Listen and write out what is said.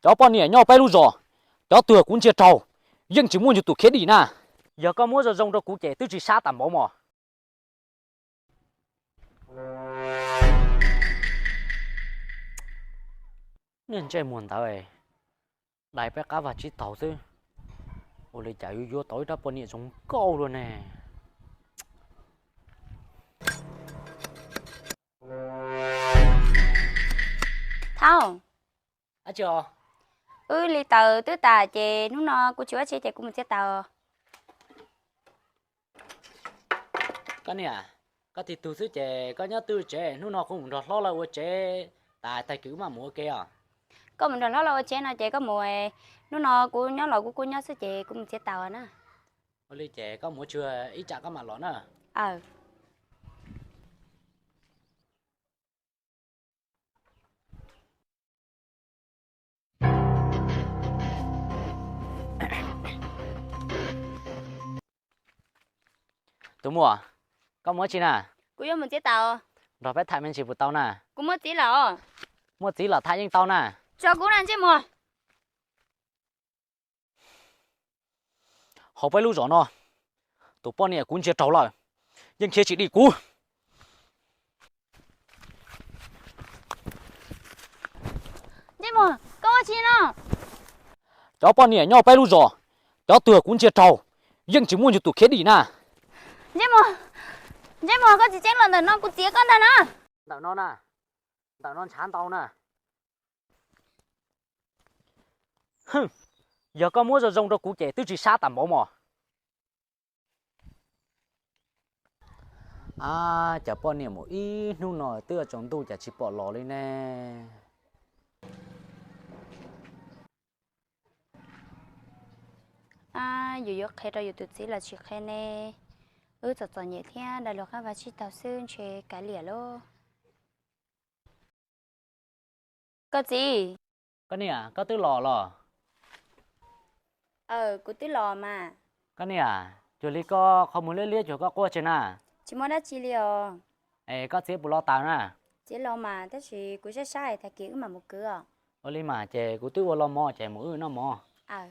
Cov poj niam nyob peb lub zos, cov twg kuv ntsia raug, yeej tsis muaj yus tus khiav dim na. Yog koj muab zoo zoo rau kuv ces twb tsis sab tas npaum mos. Niag ntsej muag ntawd, dai peb qab vag tsib taug xwb, ua li cas yuav yuav tau ib rab poj niam zoo nkauj luaj ne? Thaub, wb li taws twb tas ces hnub no kuv tsis ua tsi ces kuv mus txiav taws. Koj niam, koj tig tug xwb ces koj nyob twj tsev, hnub no kuv mus nrog hlob lawv ua tsev tas tag kis wb mam mus ua ke os. Koj mus nrog hlob lawv ua tsev no ces koj mus, hnub no kuv nyob los kuv kuj nyob xwb ces kuv mus txiav taws na. Ua li ces koj mus ua tsuag ib tsam koj mam los na. Tus muam, koj mus ua tsi na? Kuv yuav mus txiav taws. Nrog peb tham me ntsis puas tau na? Kuv muaj txiv lawm. Muaj txiv los tham yeej tau na. Tso kuv na ntsej muag. Hauv peb lub zos no, tus poj niam kuv ntsia raug lawm, yeej khiav tsis dim kuv. Ntsej muag, koj ua tsi no? Cov poj niam nyob peb lub zos, cov twg kuv ntsia raug, yeej tsis muaj yus tus khiav dim na. Ntsej muag, ntsej muag, koj tsis txeeb los ntawm no kuv txiav koj ntag na. Ntawm no na, ntawm no ntshav ntau na. Yog koj muab zoo zoo rau kuv ces twb tsis sab tas npaum mos. Ab, cas poj niam mus ib hnub no twb tsaus ntuj cas tsis pom los li ne? Ab, yus yuav qhia rau yus tus txiv los tsis qhia ne? Wb txom txom nyem thiab dai luag qab vag tsib taug xwb ntshe kav liam lauj. Koj txiv. Koj niam, koj twb los los? Aws, kuv twb los mas. Koj niam, cuag li koj qhov muag liab liab cuag koj quaj tsi na? Tsis muaj dab tsi li os. Es koj txiav puas los taws na? Txiav los mas, tab sis kuv sab sab es tag kis wb mam mus kwv os. Ua li mas ces kuv twb ua los mov ces mus wb noj mov. Aws.